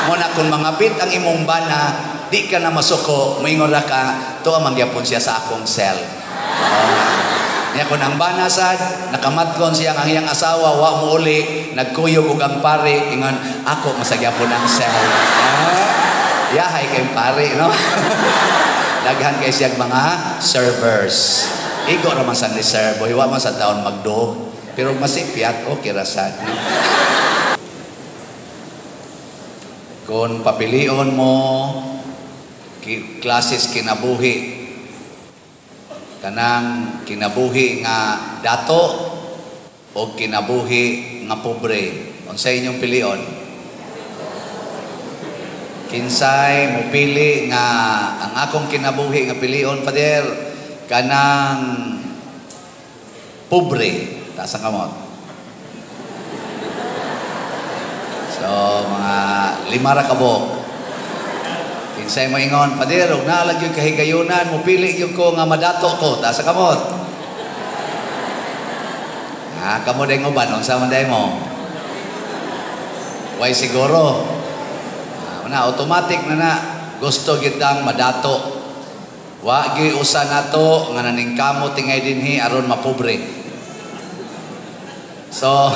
Mo na kung mangabit ang imong bana, di ka na masuko, moingon ra ka, tuwa man gyapon siya sa akong cell. Niya kung ang bana sad, nakamatgon siya ang iyang asawa, wa mo uli, nagkuyog og ang pare, ingon, ako masagyapon ang cell. Yahay kay pare, no? Daghan kay siyang mga servers. Igo ra man sa ni serve, wa man sa taon magdo. Pero masipyat, okay ra sad. No? Kung papilion mo, klases kinabuhi, kanang kinabuhi nga dato o kinabuhi nga pobre, unsay inyong pilion? Kinsay mopili nga ang akong kinabuhi nga pilion, Father, kanang pobre, taas ang kamot. So mga 5 ra kabuok. Kinsay mo ingon, Father, og naa lang gyud kahigayunan, mopili gyud ko nga madato ko, taas ang kamot. Ah, kamo day uban, unsa man day mo? Way siguro. Na automatic na na gusto gitang madato. Wa gyud usa nato nga naningkamot tingay dinhi aron mapobre. So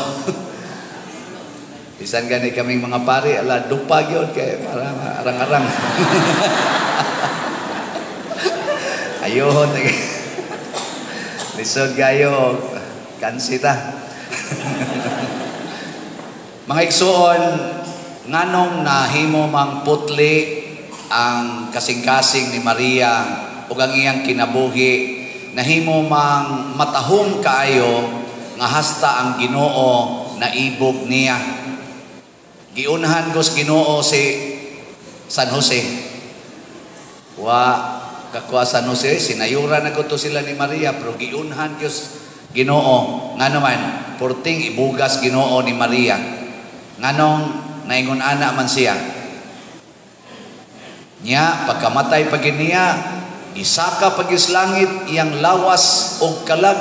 bisan gani kaming mga pari, ala dupa gyud kay para arang-arang. Ayohon lisod kayo kansita. Mga igsuon, nganong nahimo mang putli ang kasing-kasing ni Maria ug ang iyang kinabuhi, nahimo mang matahom kaayo nga hasta ang Ginoo naibog niya. Giunhan gos Ginoo si San Jose. Wa kakuha San Jose, sinayura na ko to sila ni Maria, pero giunhan gyud Ginoo. Ngano man, purting ibugas Ginoo ni Maria. Nganong naingon ana man siya. Nya pagkamatay pag niya, isaka pag langit iyang lawas og kalag.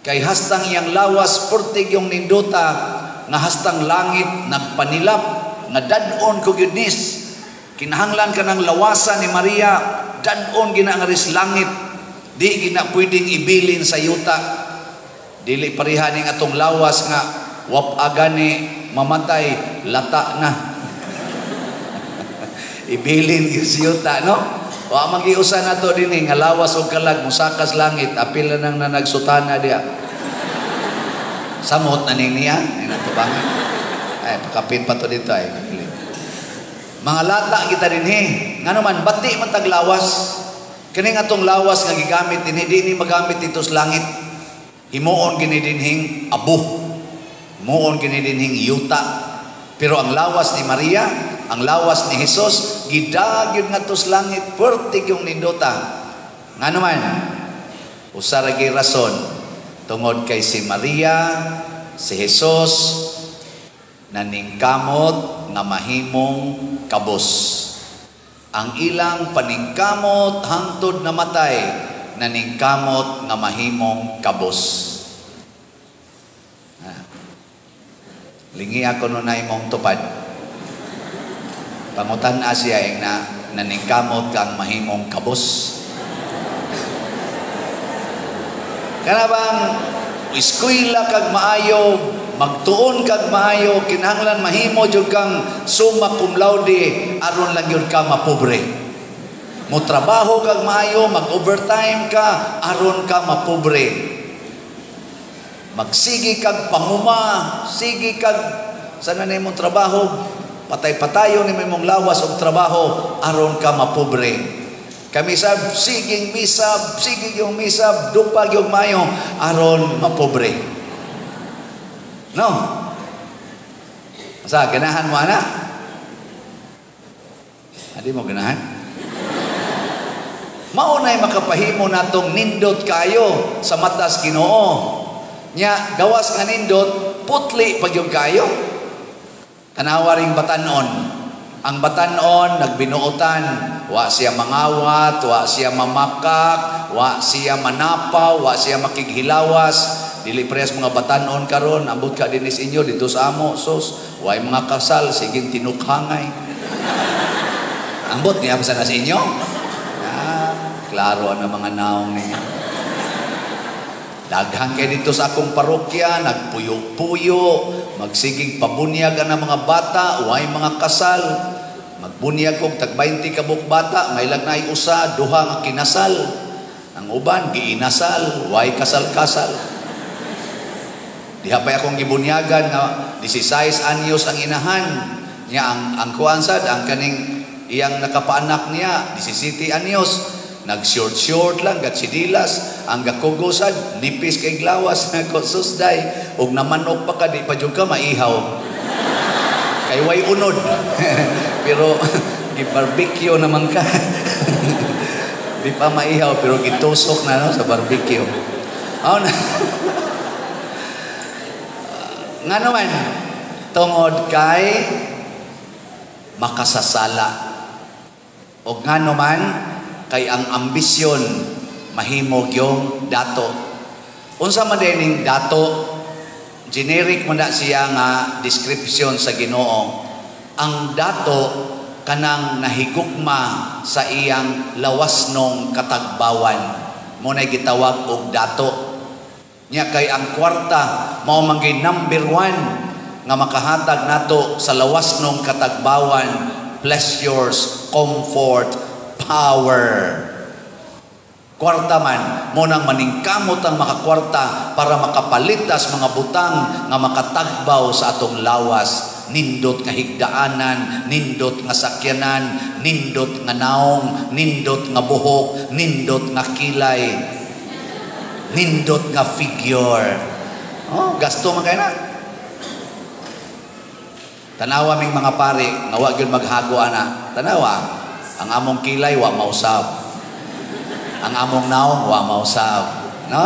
Kay hastang iyang lawas purtig yung nindota nga hastang langit nagpanilap nga dad-on ko gyud nis. Kinahanglan ka ng lawasan ni Maria, dad-on gina nga ris langit. Di gina pwedeng ibilin sa yuta. Dili pareha ning atong lawas nga wap-agani mamatay, lata na. Ibilin gyud sa yuta, no? Wa magiusa nato dinhi nga lawas og kalag mosakas langit, apil na nang nanagsutana diha. Samot na ning niya, ay natubangan. Ay pakapin pa to dito ay. Mga lata kita dinhi. Ngano man bati man tag lawas. Kini nga atong lawas nga gigamit dinhi, di ni magamit dito sa langit. Himuon gini dinhing abo. Himuon gini dinhing yuta. Pero ang lawas ni Maria, ang lawas ni Jesus, gidagyod ngadto sa langit, pertig yung nindota. Ngano man, usa ra gyud rason, tungod kay si Maria, si Jesus, naningkamot nga mahimong kabos. Ang ilang paningkamot hangtod namatay, naningkamot nga mahimong kabos. Lingi ako nun na imong tupad. Pangutan na siya ing na naningkamot kang mahimong kabos. Kana bang eskwela kag maayo, magtuon kag maayo, kinahanglan mahimo jud kang summa cum laude aron lang jud ka mapobre. Motrabaho kag maayo, mag-overtime ka aron ka mapobre. Magsige kag panguma, sige kag sana na imong trabaho, patay-patayon ni imong lawas og trabaho aron ka mapobre. Kami sab siging misab, sige yung misab, dupag yung mayo aron mapobre. No? Sa ganahan mo ana? Adi mo ganahan? Mao nay makapahimo natong nindot kayo sa matas Ginoo. Nya gawas nga nindot, putli pag yung kayo. Tanawa ring batanon. Ang batanon nagbinuotan, wa siya mangawat, wa siya mamakak, wa siya manapaw, wa siya makighilawas. Dili parehas mga batanon karon, ambot ka dinis inyo dito sa amo, sus, way mga kasal, sige tinukhangay. Ambot niya pa sa inyo? Ah, klaro ang mga naong ninyo. Daghan kay dito sa akong parokya, nagpuyo-puyo, magsigig pabunyag ang mga bata, way mga kasal. Magbunyag kog tag 20 ka buok bata, may lag naay usa, duha nga kinasal. Ang uban giinasal, way kasal-kasal. Diha pa akong gibunyagan nga 16 anyos ang inahan niya, ang kuan sad ang kaning iyang nakapaanak niya 17 anyos, nag short short lang, gatsidilas ang gakugosad, nipis kay glawas nako. Susday, ug namanok pa ka, di pa jud ka maihaw kay way unod, pero gi-barbecue naman ka, di pa maihaw pero gitusok na, no, sa barbecue. Oh, na. Nga naman, tungod kay makasasala. O nga naman, kay ang ambisyon mahimog yung dato. Unsa man ning dato? Generic man na siya nga description sa Ginoo. Ang dato, kanang nahigugma sa iyang lawasnong katagbawan. Mo na gitawag og dato. Nya kay ang kwarta mao man gyud number one nga makahatag nato sa lawasnong katagbawan, pleasures, comfort, power. Kwarta man, mo nang maningkamot ang makakwarta para makapalitas mga butang nga makatagbaw sa atong lawas. Nindot nga higdaanan, nindot nga sakyanan, nindot nga naong, nindot nga buhok, nindot nga kilay, nindot nga figure. Oh, gasto man kay na. Tanawa ming mga pare nga wa gyud maghago ana. Tanawa, ang among kilay wa mausab. Ang among naong wa mausab, no?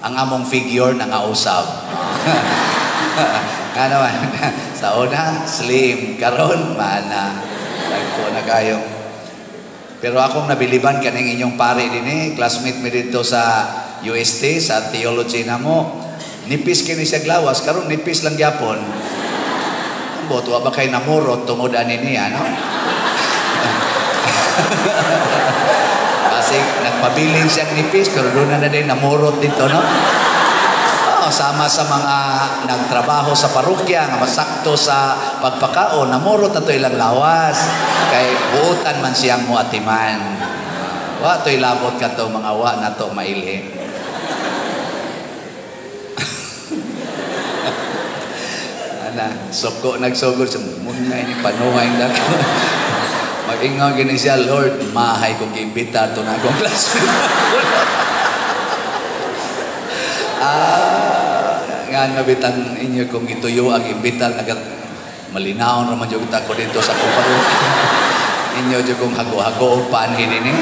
Ang among figure nangausab. Nga naman, sa una, slim. Karon, mana. Dagko na kayo. Pero akong nabiliban kaning inyong pare din eh. Classmate mi dito sa UST, sa theology na mo. Nipis kini siya glawas, karon nipis lang gyapon. Ambot, wa ba kay namurot tungod ani niya, no? Kasi nagpabilin siyang nipis, pero doon na din namurot dito, no? Oh, sama sa mga nagtrabaho sa parokya, nga masakto sa pagpakaon, namurot na to ilang lawas. Kay buotan man siyang muatiman. Wa to'y labot ka to, mga wa na to mailhi. Ana, suko nagsugod sa muna ni panuhay dako. Mag-ingon gini siya, Lord, mahay kong giimbitar to na akong classmate. Nga nga bitang inyo kong gituyo ang imbitar, malinaon raman jud ko dito sa akong parokya. Inyo jud kong hago-hago panhin ini.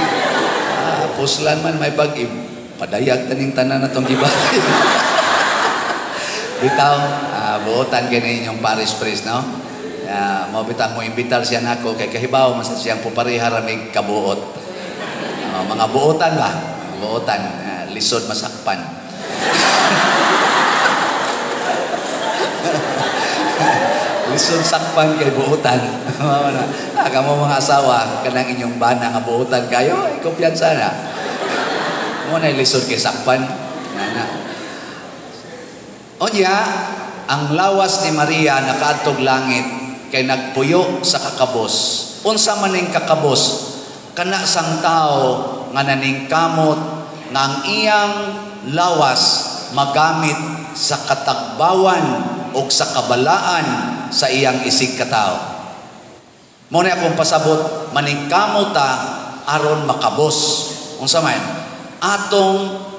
Puslan man may pag padayag taning tanan na tong gibati. Bitaw, buotan kini inyong parish priest, no? Mao bitang mo imbitar siya nako kay kahibaw man sa siyang pupareha ra mig kabuot. Mga buotan ba? Buotan, lisod masakpan. Lisod sakpan kay buotan. Kamo mga asawa kanang inyong bana nga buotan kayo, ay kumpiyansa na. Mo na lisod kay sakpan. Ana. Onya, ang lawas ni Maria nakaadtog langit kay nagpuyo sa kakabos. Unsa man ning kakabos? Kana sang tao nga naningkamot nga ang iyang lawas magamit sa katagbawan o sa kabalaan sa iyang isig katao. Mo na akong pasabot, maningkamot ta aron makabos. Unsa man? Atong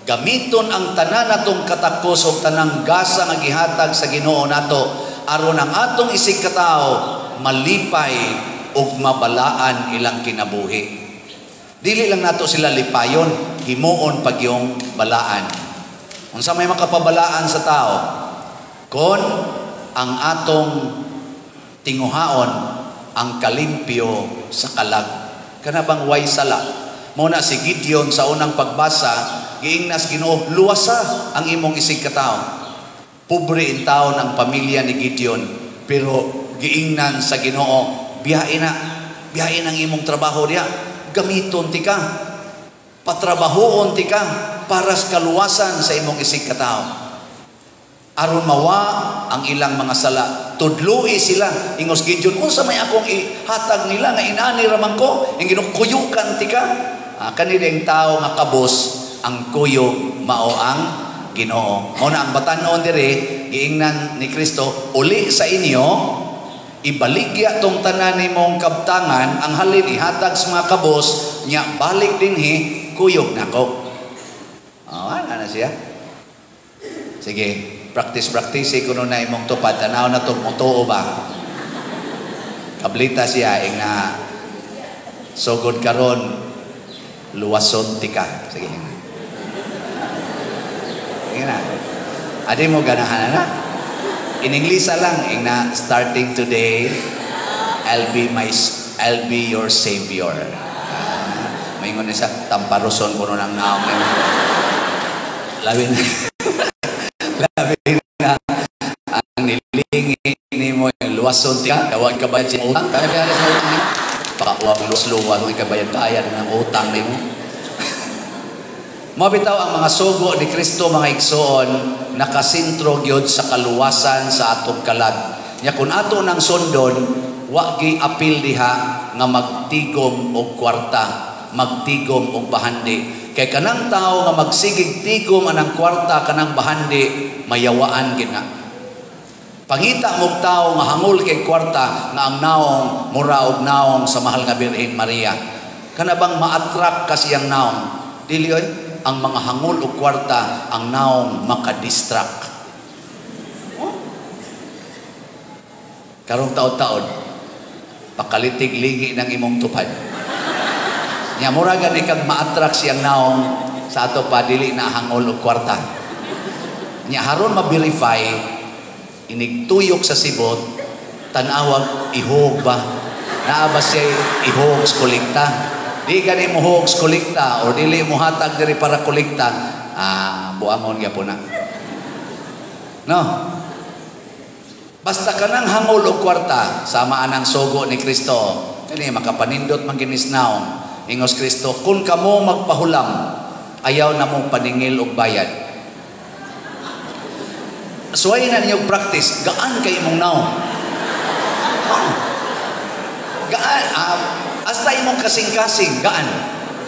gamiton ang tanan natong katakos o tanang gasa nga gihatag sa Ginoo nato aron ang atong isig katao malipay ug mabalaan ilang kinabuhi. Dili lang nato sila lipayon, himuon pagyong balaan. Unsa may makapabalaan sa tao? Kon ang atong tinguhaon ang kalimpyo sa kalag. Kana bang way sala? Mao na si Gideon sa unang pagbasa, giingnas Ginoo, luwasa ang imong isig katawo. Pobre intawon ang pamilya ni Gideon, pero giingnan sa Ginoo, biyain na, biyain ang imong trabaho diya, gamiton tika, patrabahoon tika para sa kaluwasan sa imong isig katawo. Aron mawa ang ilang mga sala, tudloi sila. Ingos Gideon, unsa may akong ihatag nila nga inani raman ko, ang Ginoo, kuyukan tika. Kanilang tao nga kabos ang kuyog mao ang Ginoo. Mao na ang batan-on diri, giingnan ni Kristo, uli sa inyo, ibaligya tong tanan nimong kabtangan, ang halin ihatag sa mga kabos, nya balik dinhi, kuyog nako. Oh, ano na siya? Sige, practice practice kuno na imong tupad, tanaw na to mutuo ba? Kablita siya ing na sugod karon luwason tika. Sige. Sige na. Adi mo ganahan na? In English lang, ing na, starting today, I'll be your savior. Maingon na siya, tamparuson ko ng naong. Labi na. Labi na. Ang nilingi nimo luwason tika, kawag ka bayad sa utang. Kaya kaya sa utang nimo. Pakauwag luwas-luwas, huwag ka bayad-bayad ng utang nimo. Mabitaw ang mga sugo ni Kristo, mga igsoon, nakasentro gyud sa kaluwasan sa atong kalag. Nya kung ato nang sundon, wa gi apil diha nga magtigom og kwarta, magtigom og bahandi. Kay kanang tao nga magsigig tigom anang kwarta kanang bahandi, mayawaan gid na. Pangita mog tao nga hangol kay kwarta nga ang naong mura og naong sa mahal nga Birhen Maria. Kana bang ma-attract ka siyang naong? Dili oy, ang mga hangol og kwarta ang naong makadistract. Oh? Karong taod-taod, pakalitig ligi ng imong tupad. Nya mura gani kag ma-attract siyang naong sa ato pa dili na hangol og kwarta. Nya haron ma-verify, inigtuyok sa sibot, tanawag ihog ba? Naa ba siya ihog sa kolekta? Di gani mo hog sa kolekta or dili mo hatag diri para kolekta, buangon gyapon na. No? Basta kanang hangol og kwarta, sama anang sugo ni Kristo, kani makapanindot man ginis naong. Ingos Kristo, kung kamo magpahulam, ayaw na mong paningil og bayad. Suway na ninyo practice, gaan kay imong naong. Oh. Gaan, hasta imong kasing-kasing, gaan.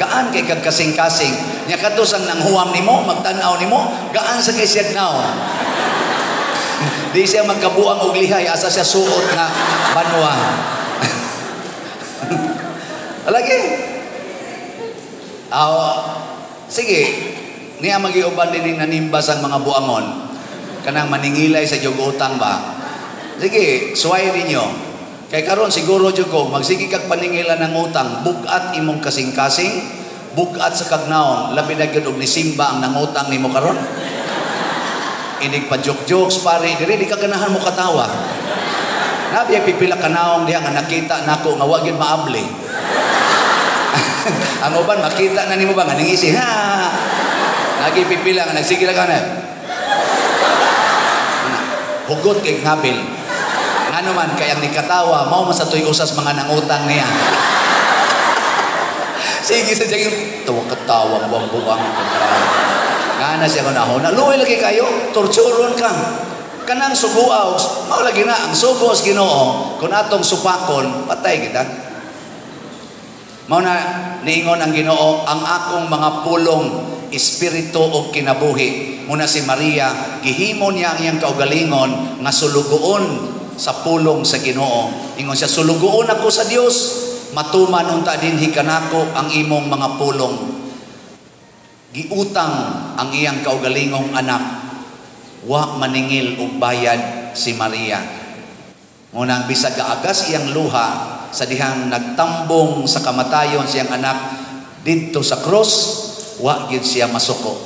Gaan kay kag kasing-kasing. Nya kadto sang nanghuwam nimo, magtan-aw nimo, gaan sa kay siyag naong. Di siya magkabuang og lihay, asa siya suot nga banwa. Lagi. Sige, niya magiuban din nanimbas ang mga buangon. Kanang maningilay sa jug utang ba? Sige, suway ninyo. Kay karon siguro jud ko magsige kag paningilan ng utang, bugat imong kasing-kasing, bugat sa kagnaon, labi na gyud og nisimba ang nangutang nimo karon. Inig pa joke jokes pare, diri di ka ganahan mo katawa. Nabi pipila ka naong diha nga nakita nako nga wa gyud maabli. Ang uban makita na nimo ba nga nangisi ha. Lagi pipila nga nagsige lang ka na. Hugot kay ngabil. Ngano man kay ang nikatawa mao man sa tuy usas mga nangutang niya. Sige sa jaging tuwa katawa buang-buang. Ngana siya ko nahona. Luoy lagi kayo, torturon ka. Kanang suguaw, mao lagi na ang sugo sa Ginoo, kung atong supakon, patay kita. Mao na niingon ang Ginoo, ang akong mga pulong espiritu og kinabuhi. Muna si Maria, gihimo niya ang iyang kaugalingon nga sulugoon sa pulong sa Ginoo. Ingon siya, sulugoon ako sa Dios, matuman unta dinhi kanako ang imong mga pulong. Giutang ang iyang kaugalingong anak, wa maningil og bayad si Maria. Ngunang bisag gaagas iyang luha sa dihang nagtambong sa kamatayon siyang anak didto sa krus, wa gyud siya masuko.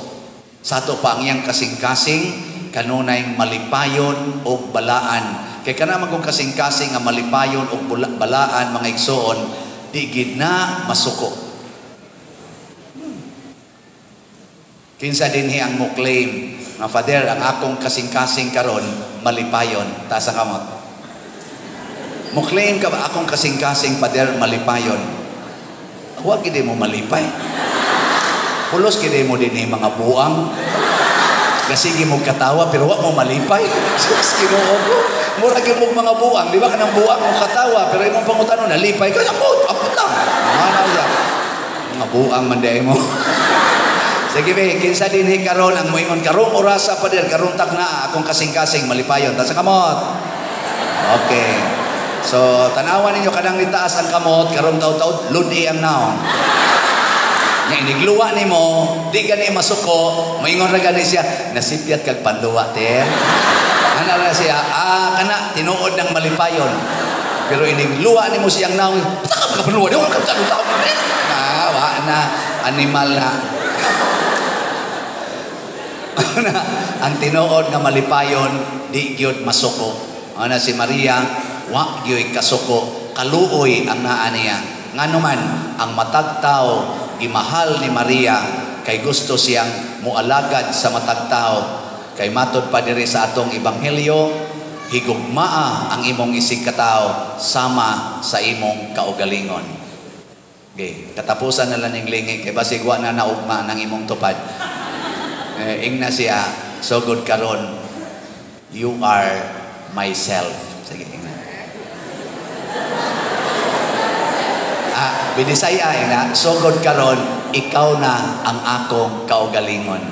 Sa ato pa ang iyang kasing-kasing kanunay malipayon og balaan. Kay kana man kung kasing-kasing nga malipayon og balaan, mga igsoon, di gid na masuko. Kinsa dinhi ang mo claim nga, "Father, ang akong kasing-kasing karon malipayon"? Taas ang kamot. Mo claim ka ba, "Akong kasing-kasing, Father, malipayon"? Wa gid mo malipay. Pulos gid mo dinhi mga buang. Gasige mo katawa pero wa mo malipay. Sus, Ginoo ko. Mura gyud mo mga buang, di ba, kanang buang mo katawa pero imong pangutano, "Nalipay ka?" "Amot, amot lang." Ano siya? Mga buang man diay mo. Sige be, kinsa dinhi karon ang moingon, "Karong orasa, Pader, karong takna, akong kasing-kasing malipayon"? Taas ang kamot. Okay. So, tanawan ninyo kanang nitaas ang kamot, karong taud-taud ludi ang naong. Nya inigluwa nimo, di gani masuko, moingon ra gani siya, "Nasipyat kag panluwa, ter." Ana ra siya, ah, kana tinuod ng malipayon. Pero inigluwa nimo siyang naong, "Taka ka panluwa, di ka tao." Ah, wa na, animal na. Na ang tinuod nga malipayon di gyud masuko. Ana si Maria, wa gyud kasuko, kaluoy ang naa niya. Ngano man ang matag tao gimahal ni Maria kay gusto siyang mualagad sa matag tao. Kay matod pa diri sa atong ebanghelyo, higugmaa ang imong isig katao sama sa imong kaugalingon. Okay, katapusan na lang ning lingi kay basig wa na naugma ng imong tupad. Eh, ingna siya, "Sugod karon, you are myself." Sige, ingna. Ah, binisaya, ingna, "Sugod karon, ikaw na ang akong kaugalingon."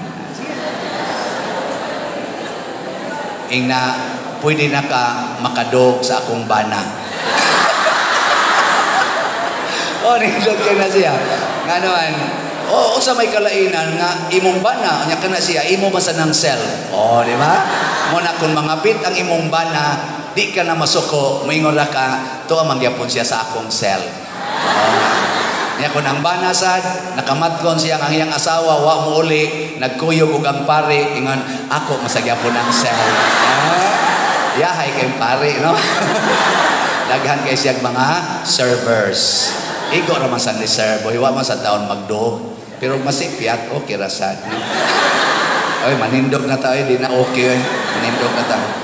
Ingna, "Pwede na ka makadog sa akong bana." Oh, nindot kay na siya. Nga naman, oh, unsa may kalainan nga imong bana, nya kana siya, imo man sa nang self. Oh, di ba? Mo na kung mangapit ang imong bana, di ka na masuko, moingon ra ka, tuwa man gyapon siya sa akong self. Oh. Nya kung ang bana sad, nakamatkon siya ang iyang asawa, wa mo uli, nagkuyog og ang pare, ingon, "Ako masagyapon ang self." Ah, yahay kay pare, no? Daghan kay siyang mga servers. Igo ra man sa ni serve, wa man sa taon magdo. Pero masipyat, okay ra sad. No? Oy, manindog na tayo, di na okay. Manindog na tayo.